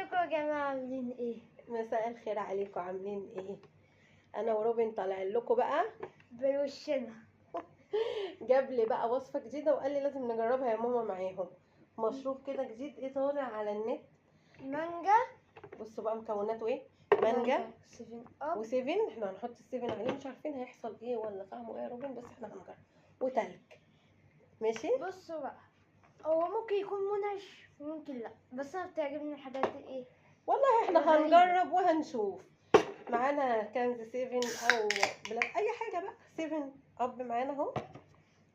ازيكم يا جماعة، عاملين ايه؟ مساء الخير عليكم، عاملين ايه؟ انا وروبن طالعين لكم بقى بوشنا. جاب لي بقى وصفه جديدة وقال لي لازم نجربها يا ماما معاهم. مشروب كده جديد ايه طالع على النت، مانجا. بصوا بقى مكوناته ايه؟ مانجا 7 اب وسيفن، احنا هنحط السيفن عليه، مش عارفين هيحصل ايه ولا طعمه ايه يا روبن، بس احنا هنجرب. وتلج. ماشي. بصوا بقى، هو ممكن يكون منعش وممكن لا، بس انا بتعجبني الحاجات دي. ايه والله احنا هنجرب وهنشوف. معانا cans 7 او بلا اي حاجة بقى، 7 اب معانا اهو.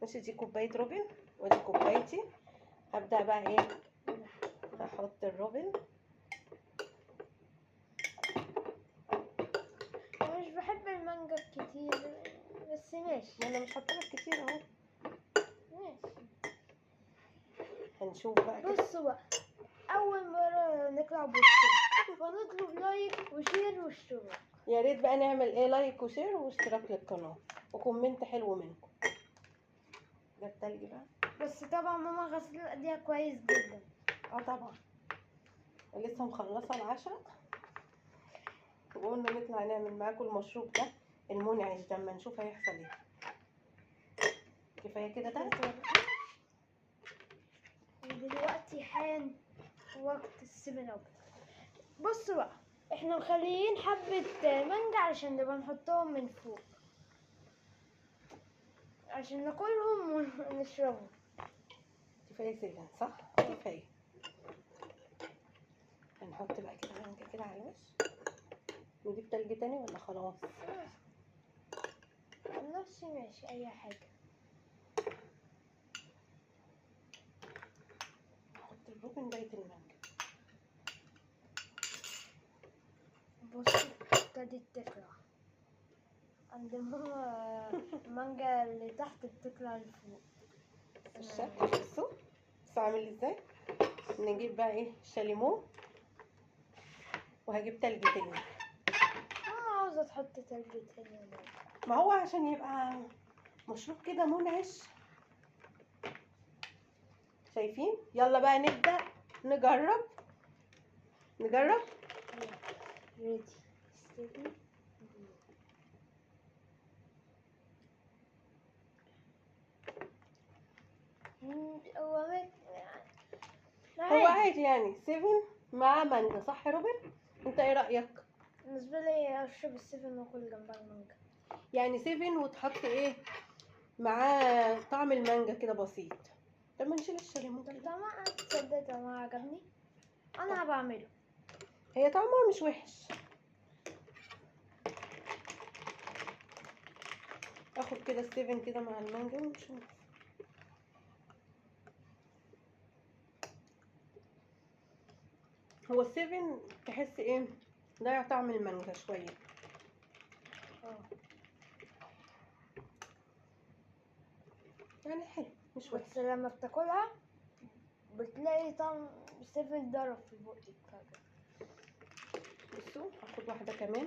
ماشي، دي كوباية روبن ودي كوبايتي. هبدا بقى ايه، هحط الروبن. انا مش بحب المانجا كتير بس ماشي. ما انا مش حاطه لك كتير اهو. ماشي، هنشوف بقى كده. بصوا بقى، اول مرة نطلع بوشنا، فنطلب like و share واشتراك. يا ريت بقى نعمل ايه، like و share واشتراك للقناة و comment حلو منكم. ده التلج بقى، بس طبعا ماما غسلت ايديها كويس جدا. طبعا لسه مخلصة العشاء وقلنا نطلع نعمل معاكم المشروب ده المنعش ده، اما نشوف هيحصل ايه. كفاية كده تلج. ودلوقتي حان وقت السيفن اب. بصوا بقى، احنا مخليين حبة مانجا علشان نبقى نحطهم من فوق عشان ناكلهم ونشربهم. كفاية سيفن صح؟ كفاية. هنحط بقى كده مانجا كده على الوش. نجيب تلج تاني ولا خلاص؟ نفسي ماشي اي حاجة. نحط الروبن بقية المانجا. بصي ابتدت تطلع عند ماما، المانجا اللي تحت بتطلع لفوق. الشكل بصوا بصوا عامل ازاي. نجيب بقى ايه، شاليمو، وهجيب تلج تاني. ماما عاوزة تحط تلج تاني، ما هو عشان يبقى مشروب كده منعش. شايفين؟ يلا بقى نبدأ نجرب. نجرب. ready steady. هو عادي يعني 7 مع مانجا صح يا روبن؟ انت ايه رأيك؟ بالنسبة لي اشرب السيفن واكل جنبها المانجا. يعني 7 وتحط ايه معاه طعم المانجا كده بسيط. طب ما نشيل الشاليمو. طب طعمها تصدق طعمها عجبني، انا هبعمله. هي طعمها مش وحش. اخد كده السيفن كده مع المانجا ونشوف. هو السيفن تحس ايه، ضيع طعم المانجا شوية. يعني حلو مش وحش، بس لما بتاكلها بتلاقي طعم السيفن ضرب في بقك فجأة. بصوا هاخد واحدة كمان.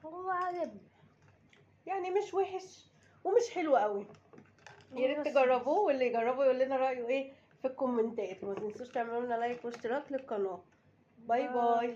هو عجبني يعني، مش وحش ومش حلو قوي. يا ريت تجربوه، واللي يجربه يقول لنا رايه ايه في الكومنتات. وما تنسوش تعملوا لنا like واشتراك للقناة. bye bye.